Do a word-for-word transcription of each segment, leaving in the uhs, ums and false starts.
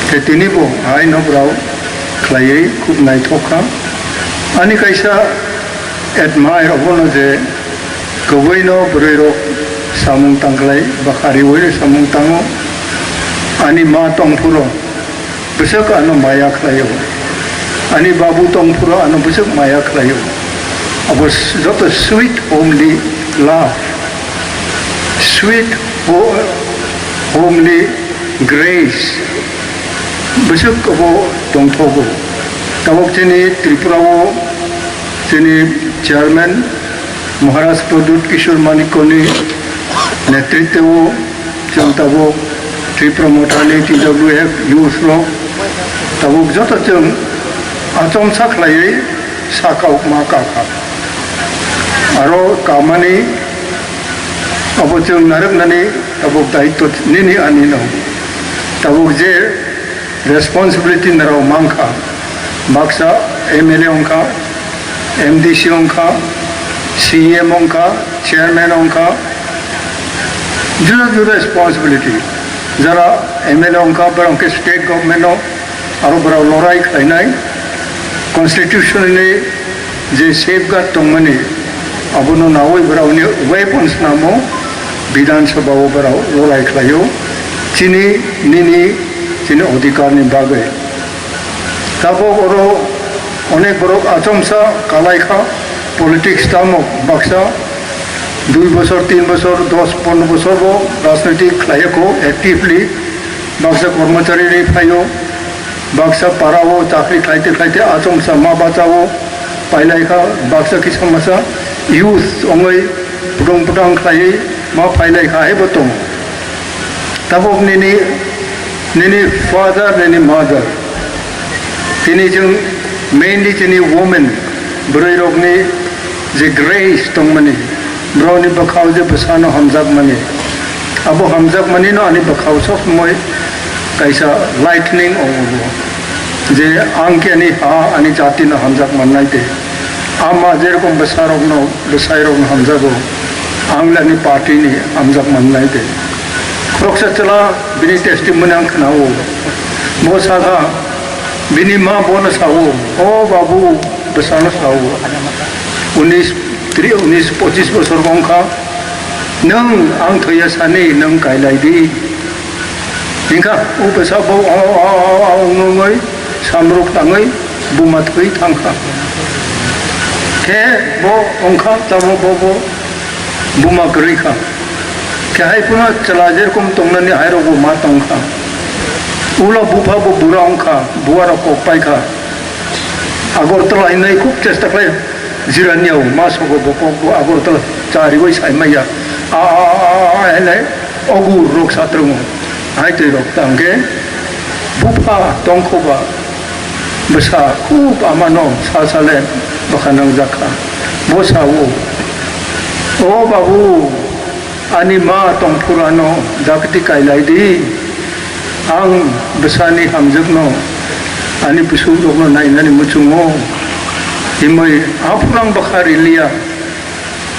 Tei tini bo haino borok khlaiwi khub naithok kha. Ani kaisa admire obono je kwbwino bwrwirok samung tangkhlai, bwkha riwi samung tango. Ani ma tongphuru bwswk ano maya khlaio. Ani babu tongphuru ano bwswk maya khlaio. Abo s-, joto sweet homely love, sweet ho-, homely grace, bwswk abo tongthogo. Tabuk chini Tripura o chini chairman Maharaj Pradyut Kishore Manikyani netritwo chwng tabuk Tripura Mothani T W F youth rok tabuk joto chwng achomsa khlaiwi sakha ukma kakha. Aro kamani abo chwng narwknani tabuk daityo nini ani no. Tabuk je responsibility narok mankha, baksa M L A wngkha, M D C wngkha, C E M wngkha, chairman wngkha, juda juda responsibility. Jara M L A wngkha, borok khe state government o aro borok lorai khlainai, constitution ni je safeguard tongmani, abono nawi borokni weapons namo Bidhan Sabha o borok lorai khlaio, chini nini chini odhikar ni bagwi. Tabuk oro onek borok achomsa kalai kha, politics tamo baksa dui bosor, tin bosor, dos pondro bosor bo rajnitik khlai kho actively, baksa kormochari ri phaio, baksa para o chakri khlaite khlaite achomsa ma bacha o pailai kha, baksa kisa masa youth ongoi pudung pudang khlaiwi ma pailai kha, haibo tongo. Tabuk nini, nini father, nini mother, tini chwng mainly chini women, bwrwi rokni je grace tongmani, borokni bwkhao je bwsano hamjakmani, abo hamjakmani no ani bwkhao sob somoi kaisa lightning wngo, je ang khe ani ha, ani jati no hamjak mannai de, ama jerokom bwsa rokno bwsai rok hamjago, ang le ani party ni hamjak mannai de. Khoroksa chwla bini testimony ang khwnao. Bo sakha, bini ma bono sao, "O babu," bwsano sao, "Unis, tri, unis, pochis bosor wngkha, nwng ang thwiya sani nwng kailai di." Hingkha, o bwsa bo o, o, o, o, wngwi samruk tangwi buma thwi thangkha. Khe bo wngkha, tamo bo, bo buma kwrwi kha. Khe hai phano chwla jerokom tongnani hai rok bo ma tong kha. Ulo bupha bo bura wngkha, buwa rok kok pai kha. Agartala hinwi khub chesta khlai. Jirania o ma sogo bo kok bo Agartala chariwi sai maya. A, a, a, a, a, hinwi ogur rok satrungo. Hai twi rok tangkhe bupha tongkhoba bwsa khub amano sa sale bwkha nangjak kha. Bo sao, "O babu, ani ma tongphuru ano dakti kailai di. Ang bwsani hamjakno, ani bwswk rokno nainani muchungo. Himwi aphuru ang bwkha riliya.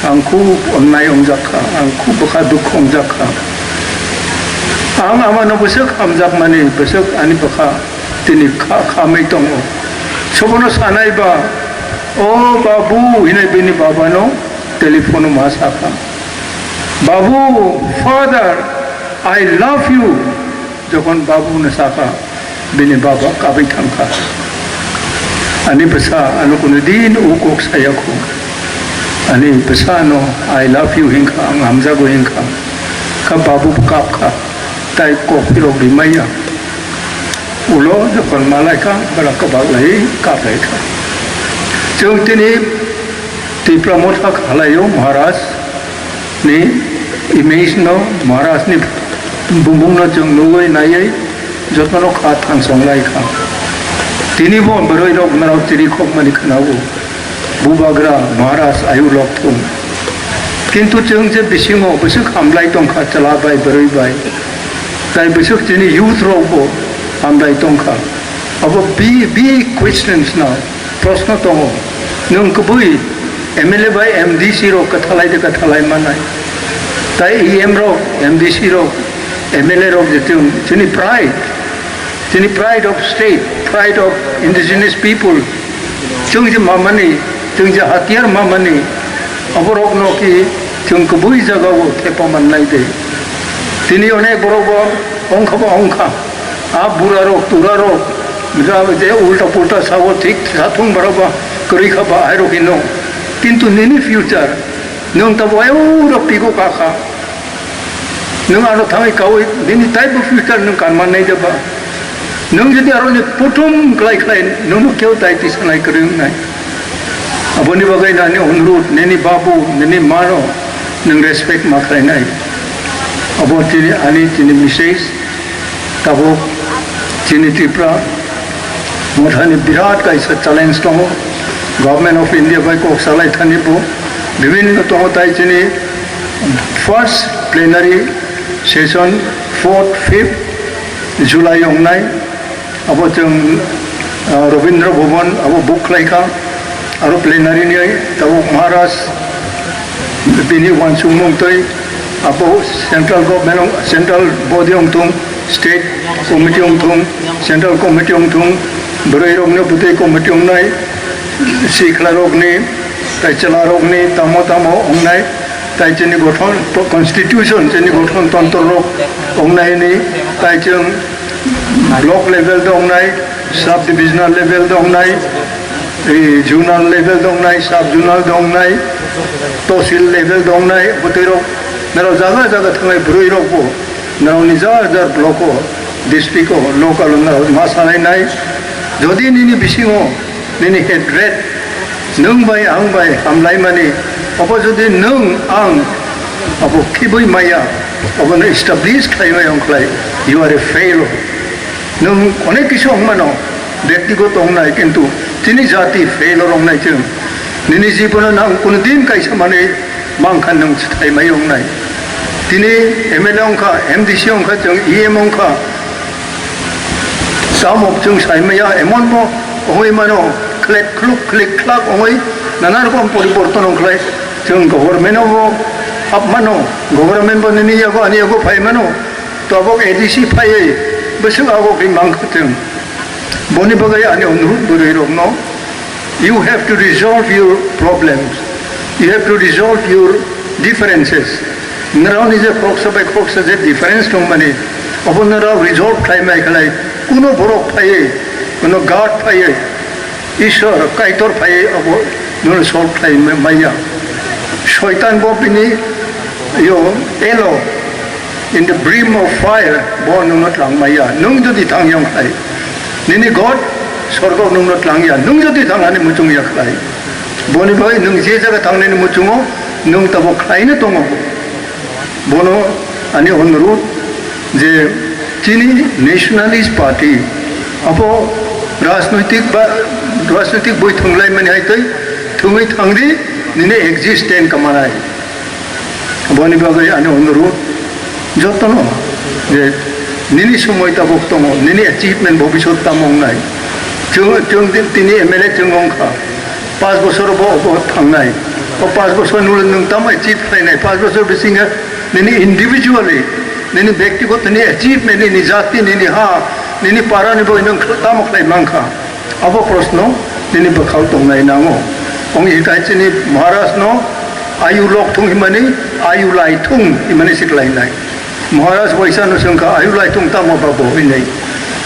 Ang khub onnai wngjak kha, ang khub bwkha dukhu wngjak kha. Ang amano bwswk hamjakmani, bwswk ani bwkha tini kha-, khamwi tongo." Sobono sanai ba, "O babu," hinwi bini babano telephone-o ma sakha. "Babu, father, I love you." Jokhon babu hwnwi sakha, bini baba kabwi thangkha. Ani bwsa ano kunu din o kok saya kho. Ani bwsa ano "I love you" hinkha, ang hamjago hinkha. Kha babu bo kapkha, tai kok phirok rimaya. Ulo jokhon malaikha, bwla kwbak lai kaplaikha. Chwng tini Tipra Motha khalaio Maharaj ni image no, Maharaj ni bumung no chwng nugwi naiwi jotono kha thangsong lai kha. Tini bo bwrwi rok narok chiri khokmani khwnao. Bubagra Maharaj ayu lok thung. Kintu chwng je bisingo bwswk hamlai tongkha chwla bai bwrwi bai. Tai bwswk chini youth rok bo hamlai tongkha. Abo bi-, big questions na, proshno tongo. Nwng kwbwi M L A bai M D C rok kwthalai de kwthalai manai. Tai E M rok, M D C rok, M L A rok je chwng chini pride. Chini pride of state, pride of indigenous people, chwng je mamani, chwng je hatiyar mamani, aborokno ki chwng kwbwi jagao thepa mannai de. Tini onek borok bo ongkha ba ongkha, a burarok, turarok, ja je ulta pulta sao thik sathung borok ba kwrwi kha ba airok hino. Kintu nini future, nwng tabo ayura pigo kakha. Nwng ano thangwi kaui nini taibo future nwng kanmannai de ba? Nwng jodi aroni pothom klai khlai nwngno keu tai tisanai kwrwi wngnai. Aboni bagwi nani onurut, nini babu, nini mano nwng respect ma khlainai. Abo tini ani tini message. Tabuk chini Tripura mothani birat kaisa challenge tongo. Government of India bai kok salai thani bo bibhinno tongo tai chini first plenary session fourth, fifth July wngnai. Abo chwng, ah, Rabindra Bhavan abo book khlai kha. Aro plenary ni tabuk Maharaj bini uansukmung twi abo central government ong, central body ong thung, state committee ong thung, central committee ong thung, bwrwi rokno bwtwi committee ong nai, sikla rokni, tai chwla rokni tamo tamo ong nai, tai chini gothon, constitution chini gothon tontro rok ong nai ni, tai chwng block level de ong nai, sub divisional level de ong nai, eh, zonal level de ong nai, sub zonal de ong nai, tosil level de ong nai, bwtwi rok naro jaga jaga thangai bwrwi rok bo naro ni jar jar block o, district o, local o naro ma sanai nai. Jodi nini bisingo nini hatred, nwng bai ang bai hamlaimani, obo jodi nwng ang abo khibui maya, obono establish khlai mai ong khlai, you are a failure. Nwng onek kisu wng mano, byaktigoto wngnai, kintu chini jati failure wngnai chwng. Nini jibono nang kunu din kaisa manwi mankha nwng swthai mai wngnai. Tini M L A wngkha, M D C wngkha, chwng E M wngkha. Tamo chwng sai maya, emon bo wngwi mano, khlek khluk, khlik khlak wngwi nana rokom poriborton wngkhlai. Chwng government o bo hap mano, government bo nini yago ani yago phai mano. Tabuk A D C phaiwi bwswk agok ri mankha chwng. Boni bagwi ani onurut bwrwi rokno, you have to resolve your problems, you have to resolve your differences. Nrao ni je khoroksa bai khoroksa je difference tongmani, obo nrao resolve khlai mai khlai, kuno borok phaiwi, kuno God phaiwi, Ishwar, Kaitor phaiwi abo nono solve khlai ma-, maya. Soitan bo bini, yo, elo, in the brim of fire, bo nono tlang maya. Nwng jodi thang yong khlai, nini God, sorgo nwngno tlang ya. Nwng jodi thang ani muchung ya khlai, boni bai nwng je jaga thangnani muchungo, nwng tabo khlaino tongo. Bono ani onurut je chini Nationalist Party abo rajnoitik ba rajnoitik boi thwnglaimani hai tei thwngwi thangdi nini existence kamanai. Boni bagwi ani onurut jotono je nini somoi tabuk tongo, nini achievement bhobishyot tamo wngnai. Chwng, chwng di-, tini M L A chwng wngkha. Panch bosor bo, bo thangnai. O panch bosor ni ulo nwng tamo achieve khlainai? Panch bosor bisingo nini individually, nini byaktigoto ni achievement, nini jati, nini ha, nini para ni boi nwng tamo khlai mankha? Abo proshno nini bwkhao tongnai nango. Ong hikai chini Maharaj no ayu lok thung himani, ayu lai thung himani siklainai. Maharaj waisa no swngkha, ayu lai thung tamo ba bo hinwi.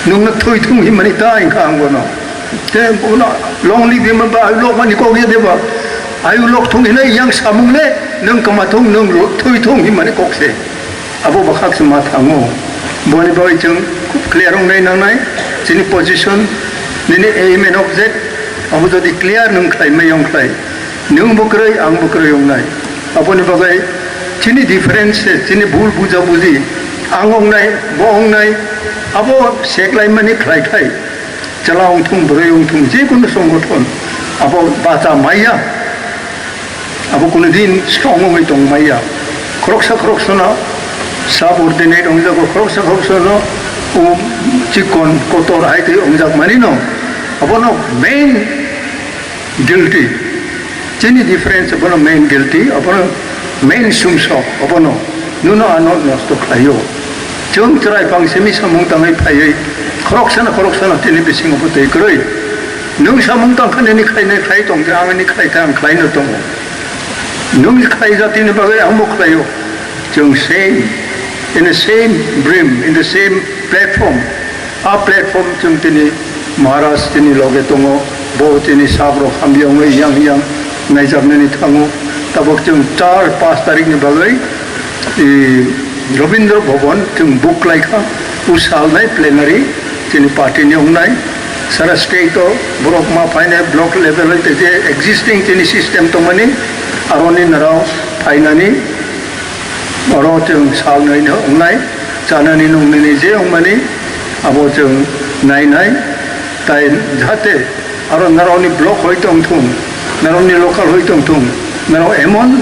Nwng no thwi thung himani ta hinkha ang bono. Te bono long live himani ba ayu lok mani kok ya deba. Ayu lok thung hinai yang samung le, nwng kwma thung, nwng lo-, thwi thung himani kok se. Abo bwkhak se ma thango. Boni bagwi chwng khub clear wngnai nangnai, chini position, nini aim and object, abo jodi clear nwng khlai mai yong khlai, nwng bo kwrwi, ang bo kwrwi wngnai. Aboni bagwi chini difference se, chini bul buja buji, ang wngnai, bo wngnai, abo seklaimani khlai khlai. Chwla wngthung, bwrwi wngthung, je kunu songothon abo bacha maya, abo kunu din strong wngwi tong maya. Khoroksa khoroksa no subordinate wngjago, khoroksa khoroksa no o chikon kotor hai twi wngjak mani no, abono main guilty. Chini difference abono main guilty, abono main sumsok, abono nuno ano nosto khlaio. Chwng chwrai pang simi samung tangwi phaiwi Khoroksano, khoroksano tini bisingo bo twi kwrwi. Nwng samung tang kha nini khlainai khlai tong khe, ang ani khlai kha ang khlaino tongo. Nwng khlai jatini bagwi ang bo khlaio. Chwng same, in the same brim, in the same platform. A platform chwng tini Maharaj tini loge tongo, bo tini sabrok hamya wngwi yang yang naijaknani thango. Tabok chwng char pash tarikni bagwi, i, Rabindra Bhavan chwng book khlai kha, usalnai plenary chini party ni wngnai. Sara state o borok ma phainai block level bai tei je existing chini system tongmani, aroni narao phainani, oro chwng salnai no wngnai, chanani nungnani je wngmani abo chwng nainai, tai jahate aro narao ni block hoi tong thung, narao ni local hoi tong thung, narao emon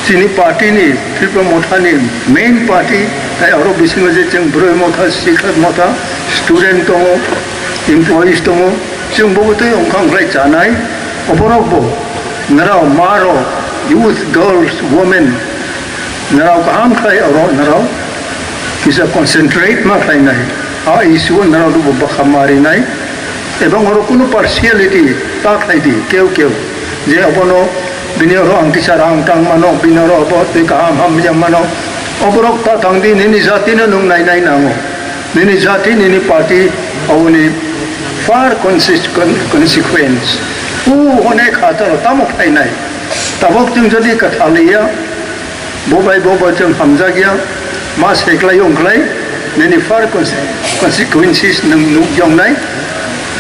chini party ni, Tipra Motha ni main party, tai aro bisingo je chwng Broi Motha, Sikhat Motha, student tongo, employees tongo, chwng bo tei wngkha wngkhlai chanai, oborok bo narao ma rok, youth, girls, women, narao kaham khlai oro narao kisa concentrate ma khlainai, a issue o narao rokbo bwkha marinai, ebong oro kunu partiality ta khlai di, keu keu je obono bini oro ang kisa rang tang mano, bini oro obo tei kaham hamya mano, oborok ta thang di, nini jati no nwng nainai nango, nini jati, nini party, oboni far consist-, con-, consequence. O onek hajar tamo khlainai, tabok chwng jodi kwthaliya, bo bai bo bo chwng hamjakya, ma seklai wngkhlai, nini far conse-, consequences nwng nuk yongnai,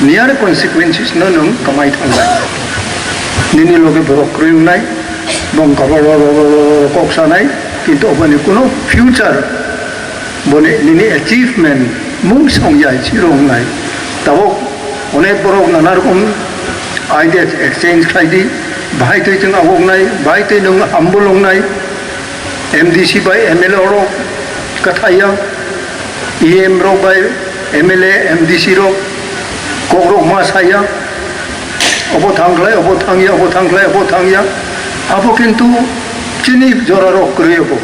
near consequences no nwng kamai thangnai. Nini loge borok kwrwi wngnai, bong kabo ro ro ro ro ro kok sanai, kintu oboni kuno future, boni nini achievement mung song ya chiro wngnai. Tabok onek borok nana rokom ideas exchange khlai di, bahai twi chwng awoknai, bahai twi nwng humble wngnai. M D C bai M L A rok kwthaiya, E M rok bai M L A, M D C rok kokrok ma saya, obo thangkhlai, obo thangya, obo thangkhlai, obo thangya. Abo kintu chini jora rok kwrwi obo.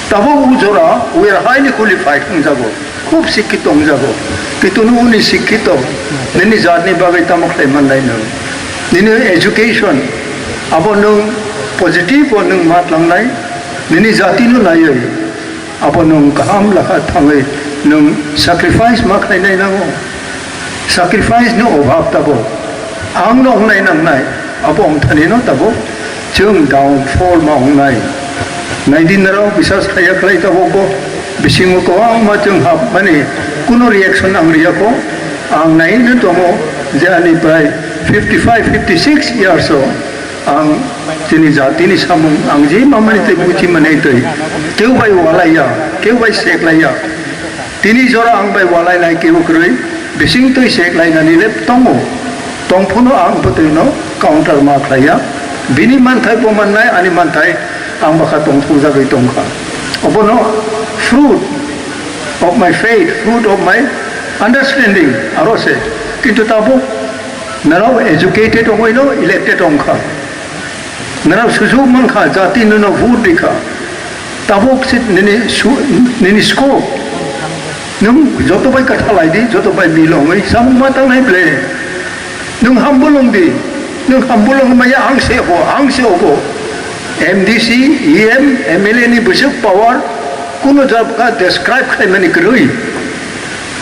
Tabok o jora we are highly qualified wngjago. Khub sikkito wngjago. Kintu nwng uni sikkito, nini jatni bagwi tamo khlai manlai nwng? Nini education, abo nwng positive o nwng ma tlangnai, nini jatino naiwi, abo nwng kaham lakha thangwi nwng sacrifice ma khlainai nango. Sacrifice ni obhab tabok. Ang no wngnai nangnai, abo wngthani no tabok chwng downfall ma wngnai. Naidi narao bisas khaiya khlai tabok bo bisingo kwbangma chwng hapmani kuno reaction ang riyakho. Ang naino tongo je ani prai fifty five, fifty six years o ang chini jatini samung ang je mamani tei buchi mani tei keu bai walaiya, keu bai seklaiya. Tini jora ang bai walai lai kebo kwrwi, bising twi sek lainani le tongo. Tong phano ang bwtwi no counter ma khlaiya. Bini manthai bo mannai, ani manthai ang bwkha tong thung jagwi tong kha. Obono fruit of my faith, fruit of my understanding aro se. Kintu tabuk narao educated ongwi no elected ong kha. Nana sujuk mankha, jati nono vote rikha. Tabuk se nini su-, nini scope. Nwng joto bai kwtha lai di, joto bai mil wngwi samung ma tangnai ble. Nwng humble wng di. Nwng humble wng maya ang se ho, ang se ogo. M D C, E M, M L A ni bwswk power kuno jabka describe khlaimani kwrwi.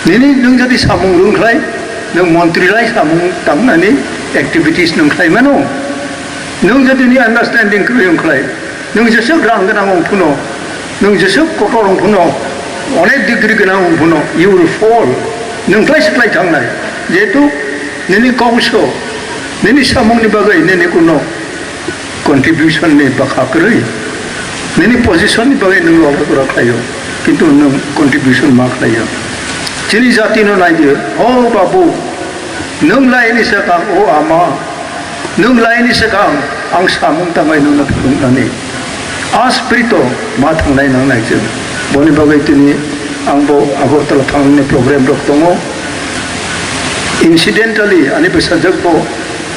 Nini nwng jodi samung rwng khlai, nwng montri lai samung tangnani activities nwng khlai mano. Nwng jodi ni understanding kwrwi wng khlai, nwng jeswk rang gwnang wng phuno, nwng jeswk kotor wng phuno, onek degree gwnang wng phuno, you will fall. Nwng khlai se khlai thangnai. Jehetu nini kok so, nini samungni bagwi nini kuno contribution ni bwkha kwrwi. Nini position ni bagwi nwng loge pura khlaio, kintu nwng contribution ma khlaio. Chini jati no nai di, o babu, nwng lai ni swkang, o ama, nwng lai ni swkang ang samung tangwi nwngno phunuknani. A spirit o ma thangnai nangnai chwng. Boni bagwi tini ang bo Agartala thangnani program rok tongo. Incidentally, ani bwsajwk bo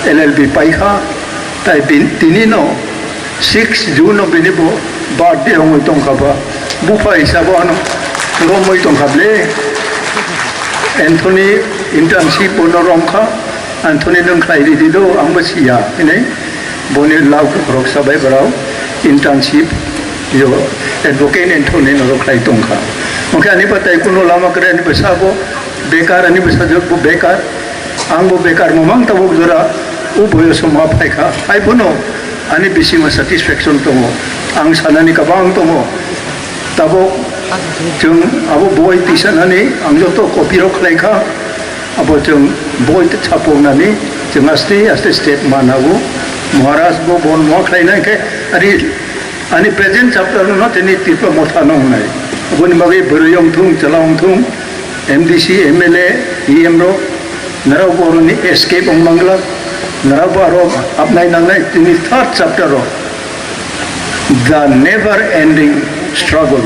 L L B paikha, tai bin-, tini no six June no bini bo birthday wngwi tongkha ba, bupha hisabo ano romwi tongkha ble. Anthony internship bono romkha, Anthony nwng khlai ridi do, angbo siya, hinwi boni lab khoroksa bai borok internship yo advocate Anthony norok khlai tongkha. Hwnkhe ani batai kuno lama kwrwi ani bwsa bo bekar, ani bwsajwk bo bekar, angbo bekar, mamang tabuk jora o boyoso ma phaikha, hai phano ani bisingo satisfaction tongo, ang sanani kwbang tongo. Tabuk chwng abo boi tisanani ang joto copy rok khlai kha, abo chwng boi chapoknani chwng aste aste step ma nago. Maharaj bo bon ma khlainai khe ari ani present chapter no tini Tipra Motha no wngnai. Aboni bagwi bwrwi wng thung, chwla wng thung, M D C, M L A, E M rok, norok bo oroni escape wng mangla, norok bo aro hapnai nangnai tini third chapter o. The never ending struggle.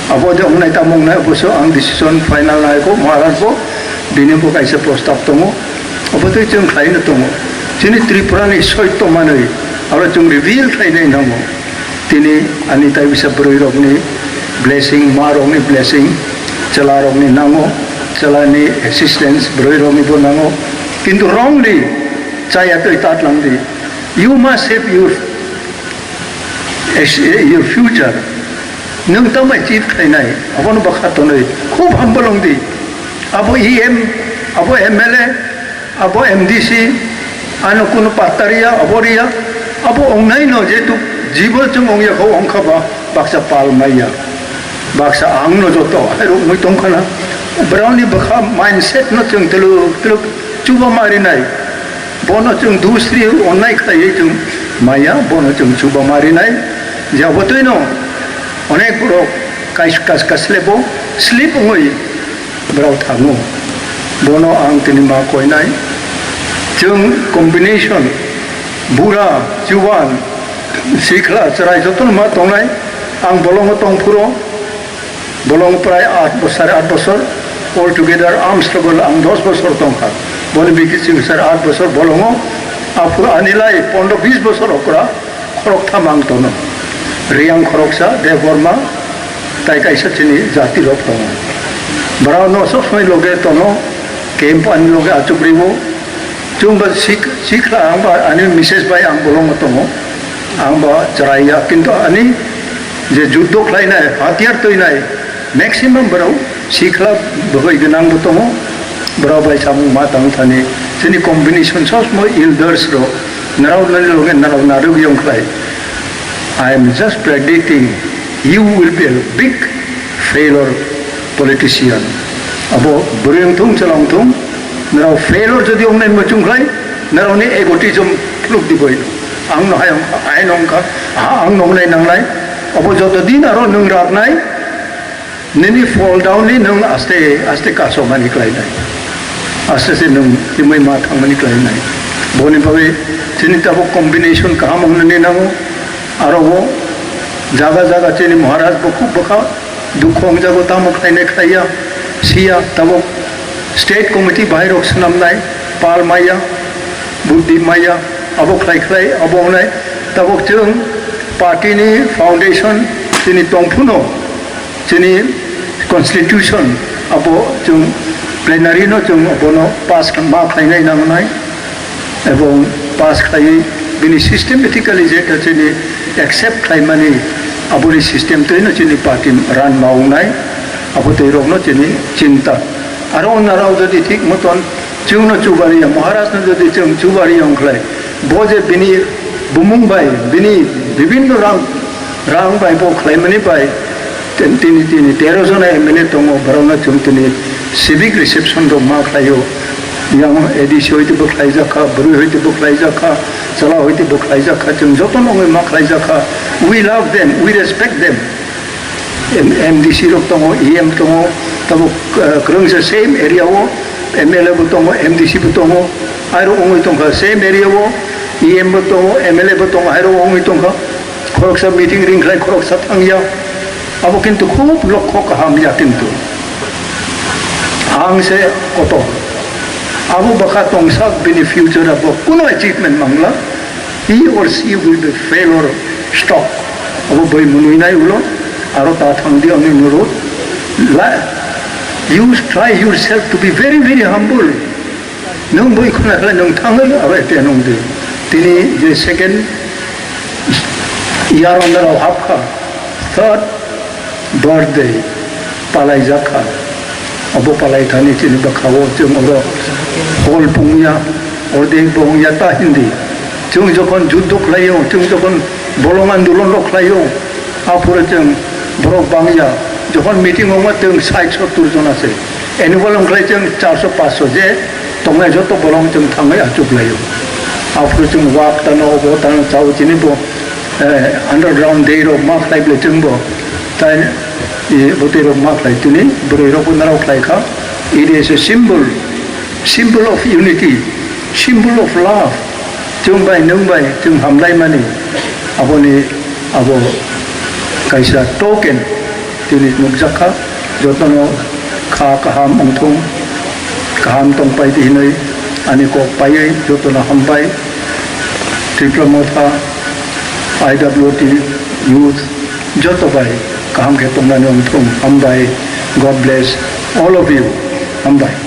Abo de wngnai tamo wngnai, oboso ang decision final nai kho, Maharaj bo, bini bo kaisa prostab tongo, obo twi chwng khlai no tongo. Chini Tripura ni soito manwi, aro chwng reveal khlai nai nango. Tini ani tai bisa bwrwi rokni blessing, ma rokni blessing, chwla rokni nango, chwla ni assistance bwrwi rokni bo nango. Kintu wrongly chaya twi tat lang di. You must save your, your future. Nwng tamo achieve khlainai, abono bwkha tonwi khub humble wng di. Abo E M, abo M L A, abo M D C, ano kunu patta riya, abo riya, abo wngnai no jehetu jibo chwng wngya kho wngkha ba baksa pal maiya, baksa ang no joto hai rok wngwi tongkha na. Borokni bwkha mindset no chwng twlwk twlwk chuba ma rinai. Bono chwng dusri onnai khlaiwi chwng maya, bono chwng chuba ma rinai. Je abo twino onek borok kais-, kas-, kaslebo slip wngwi borok thango. Bono ang tini ma koinai. Chwng combination bura, chuban, sikla, chwrai jotono ma tongnai. Ang bolongo tong phuro. Bolong prai aat bo-, sare aat bosor, all together arm struggle ang dos bosor tongkha. Boni bikhi chwng sare aat bosor bolongo, aphuru anilai pondro bis bosor okra khoroktham ang tono. Riyang khoroksa, Debbarma, tai kaisa chini jati rok tongo. Borok no sob somoi loge tono, camp ani loge achuk ribo. Chwng ba sik-, sikla ang ba ani misses bai ang bolongo tongo. Ang ba chwrai ya, kintu ani je juddo khlainai, hatiyar twinai, maximum borok sikla bwkhwi gwnang bo tongo. Borok bai samung ma tang thani, chini combination sosmo elders rok, narao nani loge narao narwk yong khlai. I am just predicting you will be a big failure politician. Abo bwrwi wng thung, chwla wng thung, narao failure jodi wngnai muchung khlai, narao ni egotism phuluk di boi. Ang no hai, hai no wngkha, ah, ang no wngnai nangnai. Abo joto din aro nwng raknai, nini fall down ni nwng aste aste kasomani khlainai. Aste aste nwng himwi ma thangmani khlainai. Boni bagwi chini tabuk combination kaham wngnani nango. Aro bo jaga jaga chini Maharaj bo khub bwkha dukhu wngjago, tamo khlainai khlaiya, siya, tabuk state committee bahai rok swnamnai, pal maya, buddhi maya, abo khlai khlai, abo wngnai. Tabuk chwng party ni foundation chini tongphuno, chini constitution abo chwng plenary no chwng abono pass ma khlainai nangnai. Ebong pass khlaiwi bini systematically je chini accept khlaimani aboni system twino chini party run ma wngnai, abo twi rokno chini chinta. Aro narao jodi thik moton chwngno chubariya, Maharajno jodi chwng chubariya wngkhlai, bo je bini bumung bai, bini bibinno rang Rang bai bo khlaimani bai tin-, tini, tini tero jona M L A tongo, borokno chwng tini civic reception rok ma khlaio. Yang A D C hoite bo khlaijakha, bwrwi hoite bo khlaijakha, chwla hoite bo khlaijakha, chwng jotono wngwi ma khlaijakha. We love them, we respect them. M-, M D C rok tongo, E M tongo, tabuk, eh, kwrwngsa same area o M L A bo tongo, M D C bo tongo, airo wngwi tongkha same area o E M bo tongo, M L A bo tongo, airo wngwi tongkha. Khoroksa meeting ring khlai khoroksa thangya. Abo kintu khub lokho kaham ya kintu. Ang se kotor. Abo bwkha tongsak bini future abo kuno achievement mangla. He or she will be failure stock. Abo bai munui nai ulo. Aro ta thang di ani nuru. La. You try yourself to be very, very humble. Nwng bui khuna khlai nwng thangwi aro ete nwng di. Tini je second year on the hapkha, third birthday palai jakha. Abo palai thani chini bakha o chwng oro hol pungya, ordek bo wngya ta hindi. Chwng jokhon juddo khlaio, chwng jokhon bolong andolon rok khlaio, aphuru chwng borok bangya. Jokhon meeting wngma chwng sait sottur jona se. Annual wngkhlai chwng charso paanso je tongnai joto bolong chwng thangwi achuk laio. Aphuru chwng wak tano obo tano chao chini bo, eh, underground day rok ma khlai ble chwng bo. Tai, eh, bwtwi rok ma khlai tini bwrwi rok bo narok khlai kha. It is a symbol, symbol of unity, symbol of love. Chwng bai nwng bai chwng hamlaimani aboni abo kaisa token tini nukjakha. Jotono kha kaham wngthung, kaham tongpai di hinwi ani kok paiwi jotono hambai. Tripura Motha, I W T, youth, joto bai kaham khe tongnani wngthung. Hambai. God bless all of you. Hambai.